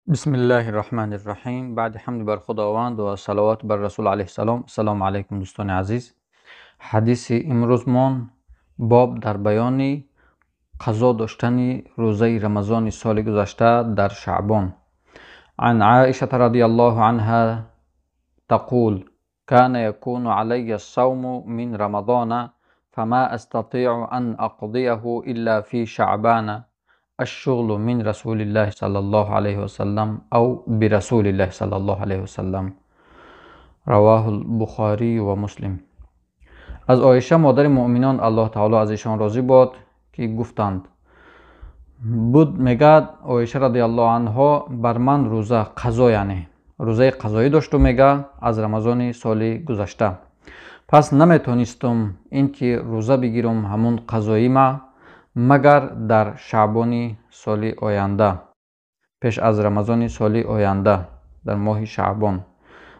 بسم الله الرحمن الرحیم. بعد حمد بر خداوند و صلوات بر رسول علیه السلام. سلام علیکم دوستان عزیز. حدیث امروزمان باب در بیان قضا داشتن روزه رمضان سال گذشته در شعبان. عن عائشة رضی الله عنها تقول: كان يكون علي الصوم من رمضان فما استطيع ان اقضيه الا في شعبان، الشغل من رسول الله صلى الله عليه وسلم او برسول الله صلى الله عليه وسلم. رواه البخاری و مسلم. از عایشه مادر مؤمنان، الله تعالی از ایشان راضی باد، که گفتند بود، мегӯяд Оиша رضی الله عنها، бар ман рӯза қазо, яъне рӯзаи қазоӣ дошту, мега, аз Рамазони соли гузашта. Пас наметонистум ин ки рӯза бигирам ҳамун қазоима, магар дар шаъбони соли оянда, пеш аз Рамазони соли оянда, дар моҳи шаъбон.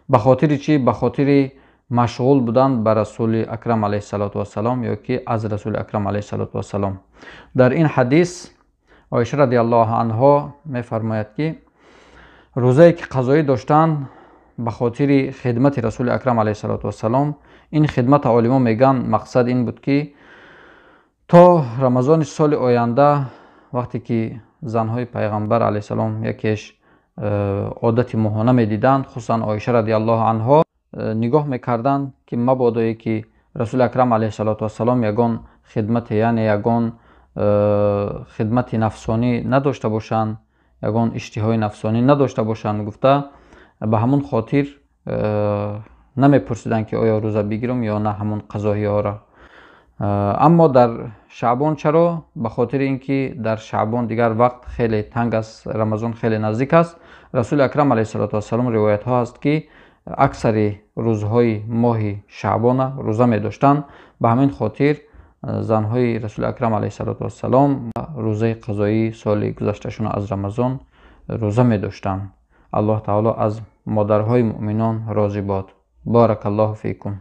Ба хотири чӣ? Ба хотири машғул будан ба Расули Акрам алайҳиссалоту вассалом ё ки аз Расули Акрам алайҳиссалоту вассалом. Дар ин ҳадис Оиша радиаллоҳу анҳо мефармояд, ки рӯзае ки қазоӣ доштанд, ба хотири хидмати Расули Акрам алайҳиссалоту вассалом. Ин хидмата олимо мегӯянд, мақсад ин буд, ки то Рамазони соли оянда, вақте ки занҳои Пайғамбар алайҳиссалом якеш одати моҳона медиданд, хусусан Оиша радиаллоҳу анҳо, нигоҳ мекарданд, ки мабодое ки Расули Акрам алайҳиссалоту вассалом ягон хидмате, яъне ягон хидмати нафсонӣ надошта бошанд, ягон иштиҳои нафсонӣ надошта бошанд гуфта, ба ҳамун хотир намепурсиданд, ки оё рӯза бигирам ё на ҳамун қазоиҳоро. Аммо дар шаъбон чаро? Ба хотири ин ки дар шаъбон дигар вақт хеле танг аст, Рамазон хеле наздик аст. Расули Акрам алайҳиссалоту вассалом, ривоятҳо ҳаст, ки аксари рӯзҳои моҳи шаъбона рӯза медоштанд. Ба ҳамин хотир занҳои Расули Акрам алайҳиссалоту вассалом рӯзаи қазоии соли гузашташонро аз Рамазон рӯза медоштанд. Аллоҳ таоло аз модарҳои муъминон розӣ бод. بارك الله فيكم.